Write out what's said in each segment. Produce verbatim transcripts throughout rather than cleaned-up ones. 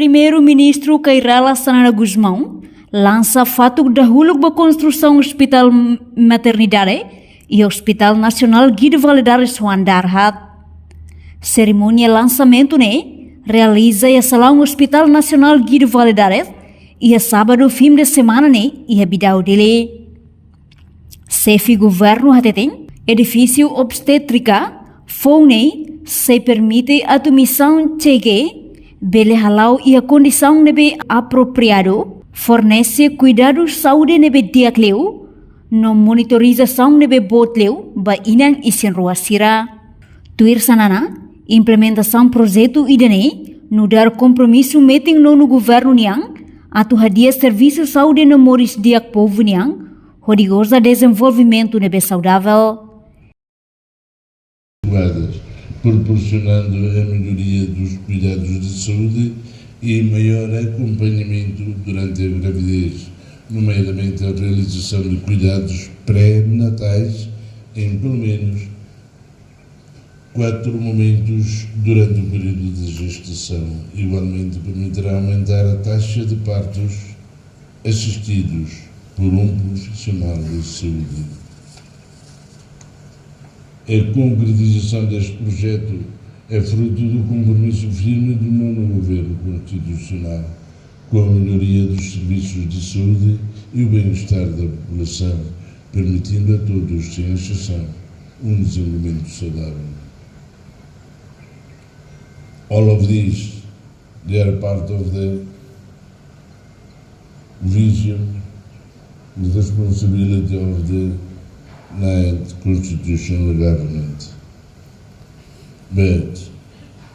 Primeiru-Ministru Kay Rala Xanana Gusmão lansa fatuk dahuluk ba konstrusaun Hospital Maternidade iha Hospital Nasionál Guido Valadares ho andar haat. Serimónia lansamentu ne'e realiza iha salaun Hospital Nasionál Guido Valadares iha sábadu fim de semana ne'e iha Bidau, Dili. Xefe Governu hateten, edifísiu obstétrika foun ne'e sei permite atu misaun C G bele hala'o iha kondisaun ne'ebé apropriadu, fornese kuidadu saúde ne'ebé di'ak liu, no monitorizasaun ne'ebé boot liu ba inan isin-rua sira. Tuir Xanana, implementasaun projetu ida-ne'e nu'udar kompromisu metin nonu governu nian atu hadi'a servisu saúde no moris di'ak povu nian, hodi goza dezenvolvimentu ne'ebé saudavel. Adequadas, proporcionando a melhoria dos cuidados de saúde e maior acompanhamento durante a gravidez, nomeadamente a realização de cuidados pré-natais em pelo menos quatro momentos durante o período de gestação. Igualmente, permitirá aumentar a taxa de partos assistidos por um profissional de saúde. A concretização deste projeto é fruto do compromisso firme do nono governo constitucional com a melhoria dos serviços de saúde e o bem-estar da população, permitindo a todos, sem exceção, um desenvolvimento saudável. All of these, they are part of the vision, the responsibility of the ninth constitutional government. But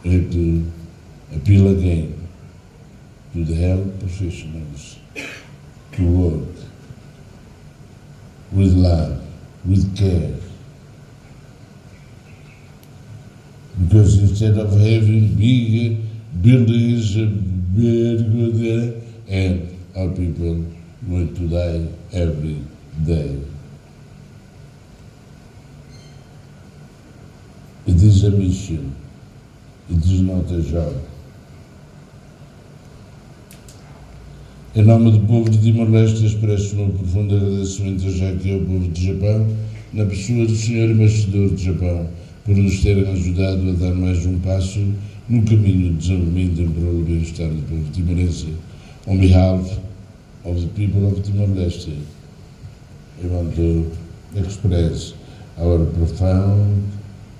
I have to appeal again to the health professionals to work with love, with care. Because instead of having big buildings, uh, very good, uh, and our people going to die every day. It is a mission. It is not a job. Em nome do povo de Timor-Leste, expresso o meu profundo agradecimento já aqui ao povo de Japão, na pessoa do senhor embaixador de Japão, por nos terem ajudado a dar mais um passo no caminho do desenvolvimento em prol do bem-estar do povo timorense. On behalf of the people of Timor-Leste, I want to express our profound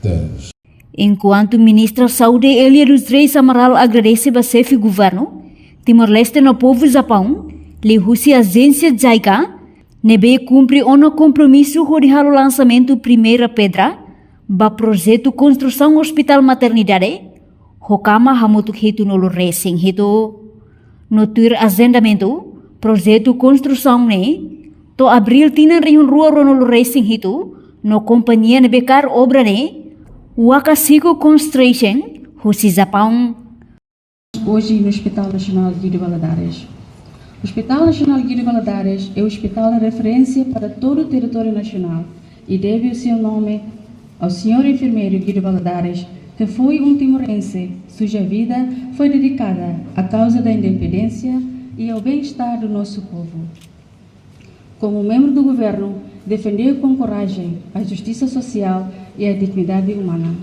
thanks. Enkuantu Ministra Saúde Elia dos Reis Amaral agradese ba Xefe Governu Timor-Leste no povu Japaun, liuhusi ajénsia JICA, ne'ebé kumpre ona kompromisu hodi halo lansamentu primeira pedra ba projetu konstrusaun Hospital Maternidade, ho kama hamutuk hitunulu-resin-hitu. No tuir ajendamentu, projetu konstrusaun ne'e to'o abríl tinan rihun rua ruanulu-resin-hitu, no kompañia ne'ebé kaer obra ne'e, Wakashiku Construction, husi Japaun. Hoje no Hospital Nacional Guido Valadares. O Hospital Nacional Guido Valadares é o hospital de referência para todo o território nacional e deve o seu nome ao senhor enfermeiro Guido Valadares, que foi um timorense cuja vida foi dedicada à causa da independência e ao bem-estar do nosso povo. Como membro do governo, defendeu com coragem a justiça social e a dignidade humana.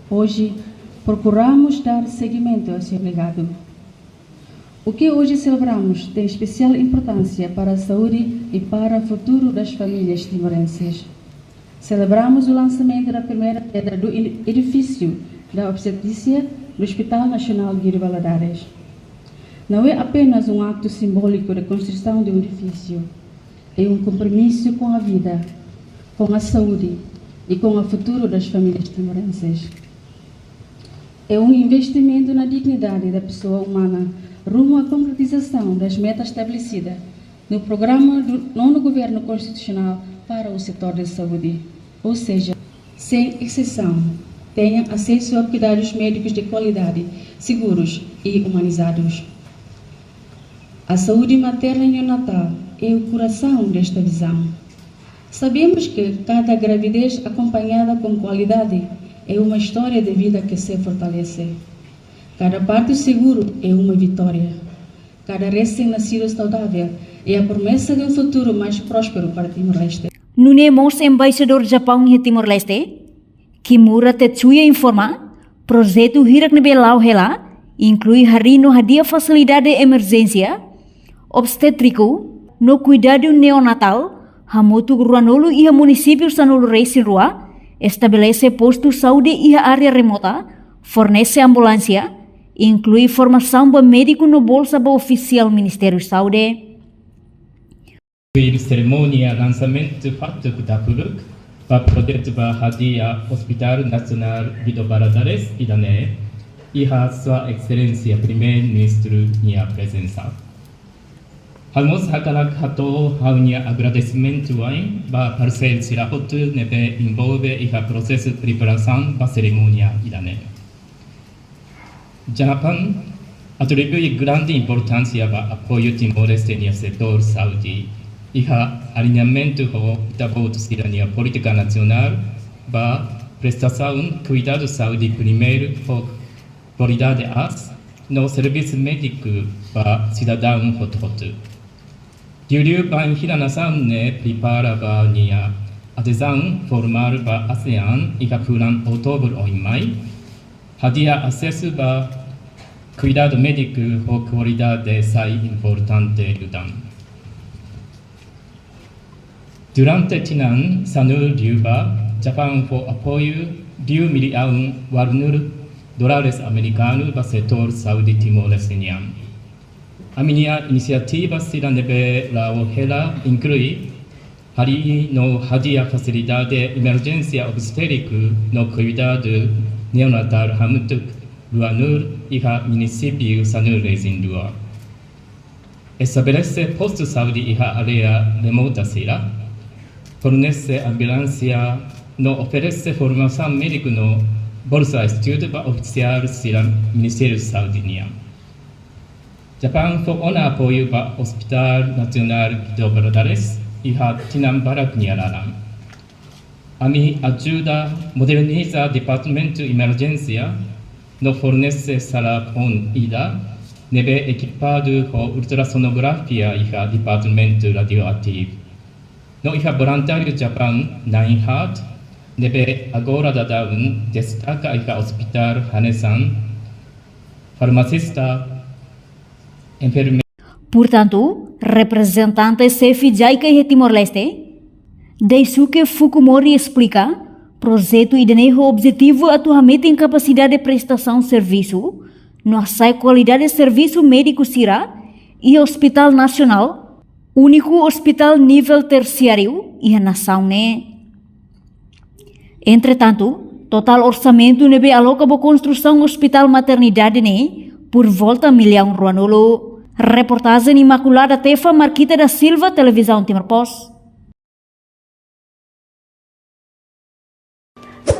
Hoje, procuramos dar seguimento ao seu legado. O que hoje celebramos tem especial importância para a saúde e para o futuro das famílias timorenses. Celebramos o lançamento da primeira pedra do ed-, edifício da obstetrícia do Hospital Nacional Guido Valadares. Não é apenas um ato simbólico da construção de um edifício, é um compromisso com a vida, com a saúde e com o futuro das famílias timorenses. É um investimento na dignidade da pessoa humana rumo à concretização das metas estabelecidas no programa do nono governo constitucional para o setor de saúde, ou seja, sem exceção, tenham acesso a cuidados médicos de qualidade, seguros e humanizados. A saúde materna e neonatal é o coração desta visão. Sabemos que cada gravidez acompanhada com qualidade é uma história de vida que se fortalece. Cada parto seguro é uma vitória. Cada recém-nascido saudável é a promessa de um futuro mais próspero para Timor-Leste. Nune'e mós Embaixadór Japaun iha Timor-Leste, Kimura Tetsuya informa, projetu hirak ne'ebé la'o hela, inklui harii no hadi'a fasilidade emerjénsia, obstétriku, no kuidadu neonatál, hamutuk ruanulu iha munisípiu sanulu-resin-rua, estabelese postu saúde iha área remota, fornese ambulánsia, inklui formasaun ba médiku no bolsa ba ofisiál Ministériu Saúde. Iha serimónia lansamentu fatuk dahuluk ba projetu ba hadi'a Hospital Nasionál Guido Valadares ida-ne'e, iha Sua Exelénsia Primeiru-Ministru nia prezensa. Ha'u mós hakarak hato'o ha'u-nia agradesimentu wa'in ba parseiru sira hotu ne'ebé envolve iha prosesu preparasaun ba serimónia ida-ne'e. Japaun atribui grande importánsia ba apoiu Timor-Leste nia setór saúde, iha aliñamentu ho ita-boot sira-nia polítika nasionál ba prestasaun kuidadu saúde primeiru ho kualidade aas no servisu médiku ba sidadaun hotu-hotu. Liuliu bainhira nasaun ne'e prepara ba nia adezaun formál ba ASEAN iha fulan Outubru oin mai, hadi'a asesu ba kuidadu médiku ho kualidade sai importante liután. Durante tinan sanulu liubá, Japaun fó apoiu liu millaun ualunulu dólares amerikanu ba setór saúde Timor-Leste nian. Ami-nia inisiativa sira ne'ebé la'o hela inklui harii no hadi'a fasilidade emerjénsia obstétriku no kuidadu neonatál hamutuk ruanulu iha munisípiu sanulu-resin-rua. Estabelese postu saúde iha área remota sira, fornese ambulánsia no oferese formasaun médiku no bolsa estudu ba ofisiál sira Ministériu Saúde nian. Japaun fó ona apoiu ba Hospital Nasionál Guido Valadares iha tinan barak nia laran. Ami ajuda moderniza departamentu emerjénsia no fornese sala foun ida ne'ebé ekipadu ho ultrasonografia iha departamentu radioaktivu. No iha voluntáriu Japaun na'in haat ne'ebé agora daudaun destaka iha ospitál hanesan farmasista, enfermeiru. Portantu, reprezentante xefe JICA iha Timor-Leste, Daisuke Fukumori esplika, projetu ida-ne'e ho objetivu atu hametin kapasidade prestasaun servisu no hasa'e kualidade servisu médiku sira iha Hospital Nasionál, úniku ospitál nivel tersiáriu iha nasaun ne'e. Entretantu, totál orsamentu ne'ebé aloka ba konstrusaun ospitál maternidade ne'e por volta millaun ruanulu. Reportajen Imaculada Tefa, Marquita da Silva, Televizaun Timor Post.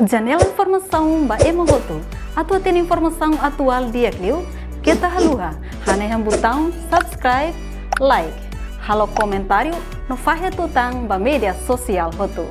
Janela informasaun ba ema hotu. Atu hatene informasaun atuál di'ak liu, keta haluha hanehan butaun subscribe, like, halo komentáriu no fahe tutan ba média sosiál hotu.